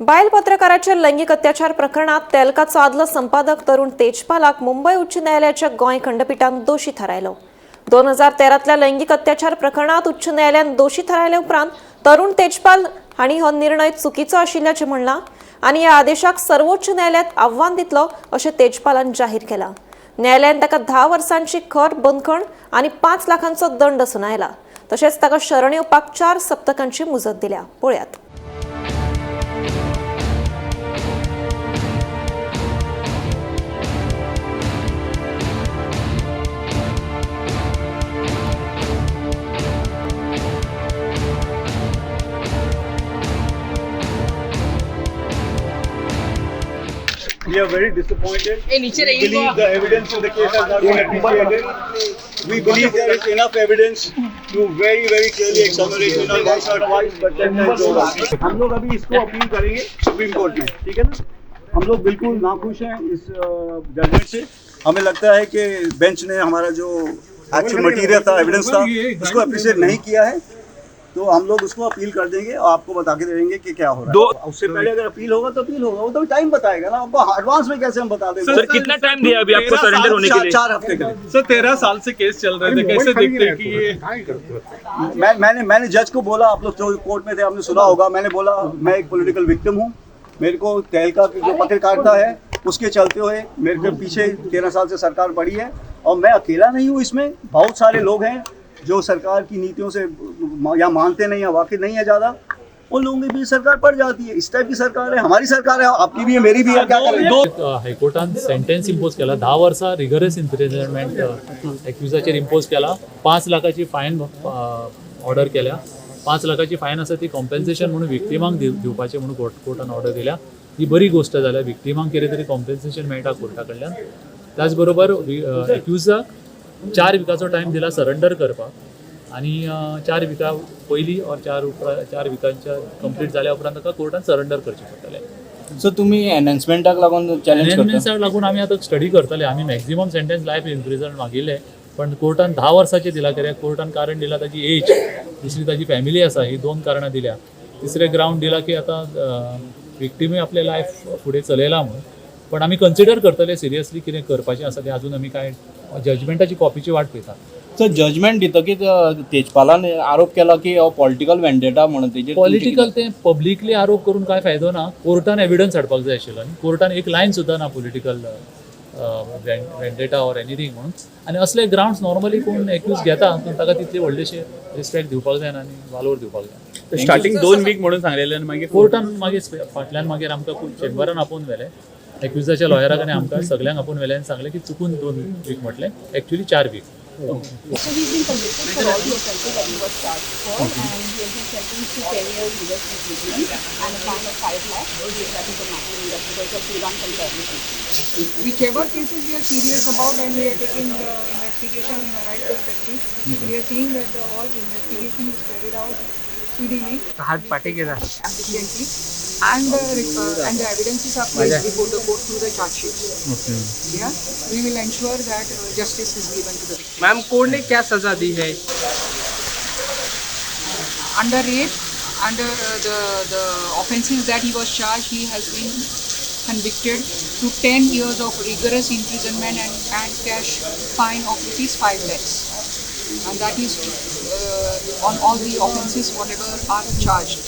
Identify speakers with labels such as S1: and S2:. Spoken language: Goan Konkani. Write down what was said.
S1: बायल पत्रकाराचेर लैंगिक अत्याचार प्रकरणात तेलकाचो आदलो संपादक तरुण तेजपालाक मुंबय उच्च न्यायालयाच्या गोंय खंडपिठान दोशी थारायलो. 2013तल्या लैंगिक अत्याचार प्रकरणात उच्च न्यायालयान दोशी थारायले उपरांत तरुण तेजपाल हांणी हो निर्णय चुकीचो आशिल्ल्याचें म्हणलां आनी ह्या आदेशाक सर्वोच्च न्यायालयांत आव्हान दितलो अशें तेजपालान जाहीर केलां. न्यायालयान ताका 10 वर्सांची खर बंदखण आनी 5 लाखांचो दंड सुनायला. तशेंच ताका शरण येवपाक 4 सप्तकांची मुजत दिल्या. पळयात.
S2: We are very disappointed. We believe the evidence in the case has not been appreciated. We believe there is enough evidence to very, very clearly exonerate him, not once, not twice, but 10 times over. हम लोग अभी इसको अपील करेंगे सुप्रीम कोर्ट में, ठीक है ना? हम लोग बिल्कुल नाखुश हैं इस जजमेंट से. हमें लगता है कि बेंच ने हमारा जो एक्चुअल मटेरियल था, एविडेंस था, उसको अप्रिशिएट नहीं किया है, तो हम लोग उसको अपील कर देंगे और आपको बता के देंगे कि क्या हो रहा है. उससे पहले अगर अपील होगा तो अपील होगा, वो तो टाइम बताएगा ना आपको. एडवांस में कैसे हम बता देंगे?
S3: सर, कितना टाइम दिया अभी आपको सरेंडर होने के लिए?
S2: 4 हफ्ते के लिए.
S4: सर, 13 साल से केस चल रहे थे, कैसे देखते हैं कि ये
S2: मैंने मैंने जज को बोला, आप लोग जो कोर्ट में थे आपने सुना होगा, मैंने बोला मैं एक पॉलिटिकल विक्टिम हूँ. मेरे को तहलका की जो पत्रकारिता है उसके चलते हुए मेरे के पीछे 13 साल से सरकार पड़ी है और मैं अकेला नहीं हूँ. इसमें बहुत सारे लोग हैं जो सरकार की नीतियों से या मानते नहीं या वाकिफ नहीं है ज़्यादा, उन लोगों के बीच सरकार पड़ जाती है. इस टाइप की सरकार है, हमारी सरकार है, आपकी भी है, मेरी भी है, क्या करें?
S5: हायकोर्टान सेंटेन्स इम्पोज केला. 10 वर्सां रिगरस इम्प्रिजनमेंट एक्युजाचेर इम्पोज केला. 5 लाखाची फायन ऑर्डर केल्या. 5 लाखाची फायन आसा ती कॉम्पेन्सेशन म्हणून विक्टिमांक दिवपाचें म्हणून कोर्टान ऑर्डर दिल्या. ही बरी गोश्ट जाल्या. विक्टिमांक कितें तरी कॉम्पेन्सेशन मेळटा कोर्टा कडल्यान. त्याच बरोबर एक्युजाक 4 विकाचो टायम दिला सरेंडर करपाक आनी 4 विका पयलीं ऑर 4 विकांच्या कंप्लीट जाल्या उपरांत ताका कोर्टान सरेंडर करचें पडटलें.
S6: सो तुम्ही एनहान्समेंटाक लागून चॅलेंज करता?
S5: एनहान्समेंटाक लागून आमी आतां स्टडी करतले. आमी मॅक्झिमम सेंटेन्स लायफ इम्प्रिजन मागिल्लें, पण कोर्टान 10 वर्साचें दिला कित्याक कोर्टान कारण दिला ताजी एज, दुसरी ताजी फॅमिली आसा, ही 2 कारणां दिल्या. तिसरें ग्रावंड दिला की आतां विक्टिमूय आपलें लायफ फुडें चलयला म्हणून. पण आमी कन्सिडर करतले सिरियसली कितें करपाचें आसा तें. अजून आमी कांय जजमेंटाची कॉपीची वाट पळयता.
S6: सर, जजमेंट दितकीच तेजपालान आरोप केला की हो पॉलिटिकल वेंडेटा म्हणून तेजेर.
S5: पॉलिटिकल ते पब्लिकली आरोप करून काय फायदो ना. कोर्टान एविडन्स हाडपाक जाय आशिल्लो आनी कोर्टान एक लायन सुद्दां ना पॉलिटिकल वेंडेटा ऑर एनिथींग म्हणून. आनी असले ग्रावंड्स नॉर्मली कोण एक्यूज घेता पूण ताका तितली व्हडलीशी रिस्पेक्ट दिवपाक जायना आनी वालोर दिवपाक जायना.
S3: स्टार्टिंग 2 वीक म्हणून सांगलेले आनी मागीर
S5: कोर्टान मागीर फाटल्यान मागीर आमकां चेंबरान आपोवन व्हेले एक्युजाच्या लॉयराक आनी आमकां सगल्यांक आपोवन व्हेले आनी सांगलें की चुकून 2 वीक म्हटलें, actually 4 week.
S7: So he's been convicted for all the offences that he was charged for, and he has been sentenced to 10 years rigorous imprisonment and a fine of 5 lakhs. That is the maximum that because of the run concurrently.
S8: Whichever cases we are serious about and we are taking the investigation in the right perspective, we are seeing that the all investigation is carried out speedily, efficiently, and the evidences are placed before the court through the charge sheets.
S6: Okay.
S8: Yeah, we will ensure that justice is given to the victim.
S9: Ma'am, court ने क्या सजा दी है?
S8: Under rape, under the offences that he was charged, he has been convicted to 10 years of rigorous imprisonment and cash fine of rupees 5 lakhs. And that is on all the offences whatever are charged.